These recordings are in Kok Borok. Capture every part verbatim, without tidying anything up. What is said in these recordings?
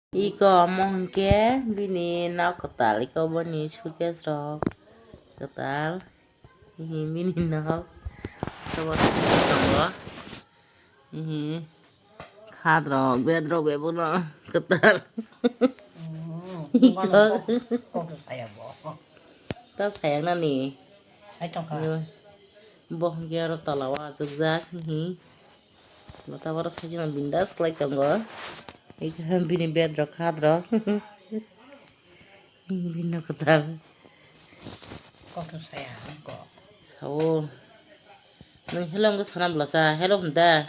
Iko omo hwnkhe bini nok kwtal, iko boni suitcase rok kwtal. Hihi bini nok. Tabok tongo. Hihi khat rok, bed rok bebono kwtal. Iko. Ta sayang nani. Sai tongkha. Bo hwnkhe aro tola o achukjak hihi. Mata boro saichung bindas khlai tongo. Iko bini bed rok khat rok. Bini kwtal. Kok to saya kok. Sao. Nwng hello wngkha sana bwlasa, hello hwn da.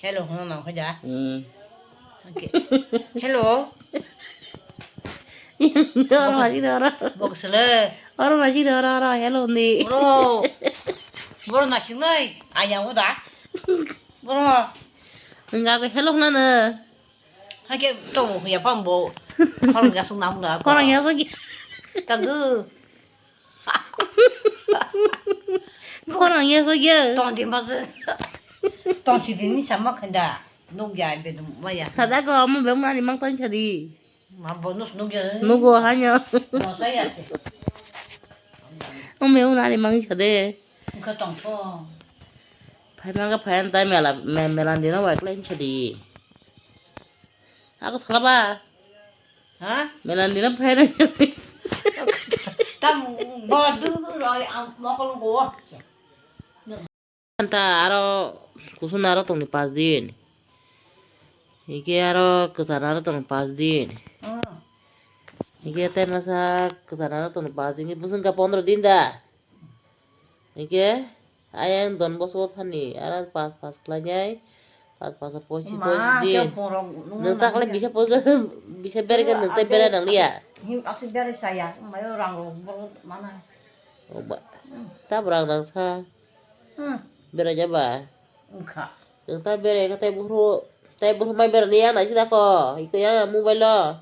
Hello hwn nang hoi da. Hmm. Hello. Oro maji oro. Boksele. Oro maji oro oro hello hwn di. Bro. Bro nasingnai ayang da. Bro. Nga ko hello hwn na. Hake to ya pambo. Korang ya sung nam da. Korang ya sung. Kagu. Korang ya sung ya. Tong di mas. Tong si dini sama khanda. Nuk ya be dum ma ya. Sada ko amu be mani mang tan sadi. Ma bonus nuk ya. Nugo hanya. No saya se. Ome unani mang sade. Ka tong tho. Phai mang ka phai an ta mela me- melan dino wa klem sadi. Ako salaba. Ha? Melan dina phaina. Tam bodu roi am mokol go. Anta aro kusun aro tongni pas din. Ike aro kwchar aro tongni pas din. Ike tei masa kwchar aro tongni pas din. Busung ka pondro din da. Hingke ayang Don Bosco thani aro pas pas khlainai, pas pas poichi poichi din. Nwng takle bisa poichi, bisa berke nwng tei berai nang liya. Him asuk berai saya, mayo rang rok borok mana. Oba. Ta borok nang sa. Berai jaba. Wngkha. Nwng ta berai khe tei buphuru, tei buphuru mai berani yang naisik dako, iko yang mobile o.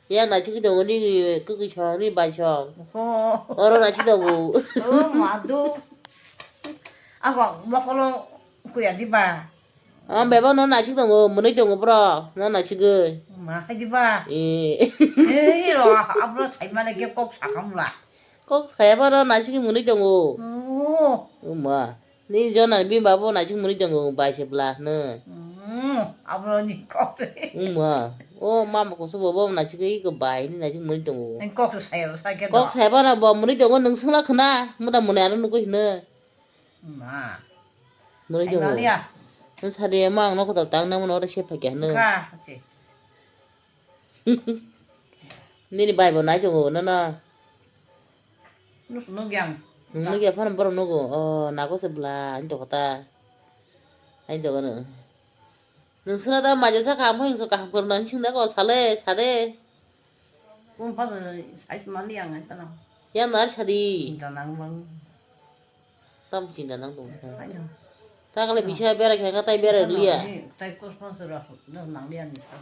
Yang naisik tongo nini kwkwi song, nini bai song. Oro naisik tongo. O madu. Ako mokolo kuya diba. Ang bebak no naisik tongo, mwnwi tongo borok, no naisigwi. Ma hai diba. Eh. Eh, ro, abro sai mane ke kok sakam la. Kok saya ba no naisigwi mwnwi tongo. Oh. Uma. Ni jona bini babo naising mwnwi tongo, bai se bla hwno. Hmm, abo ni kok se. Wngma. O mama kusu bo, bo naising iko bai ni naising mwnwi tongo. Ang kok se saya, saya ke. Kok saya ba na bo mwnwi tongo, nwng sungla khna, muda mwnwi ano nugwi hwno. Ma. Mwnwi tongo. Saya baliya. Nwng sadi ma ang no kotor tang nang mano oro se phai kya hwno. Kha, se. Nini bai bo nai tongo, nono. Nuk, nuk yang. Nuk ya phano borok nugo. O, nago se bla, ani toko ta. Ani toko no. Nwng sura da maja sa kaham, hoi so kaham kor nang sing da ko sale, sade. Kum pa sai mani yang ai tano. Yang nar sadi. Sinta nang bang. Tam sinta nang tong. Ayo. Ta kale bisa berai kha, tai berai liya. Tai kosmos ra, nang liya ni sa.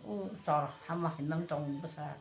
O, tor hama hinang tong bwsa.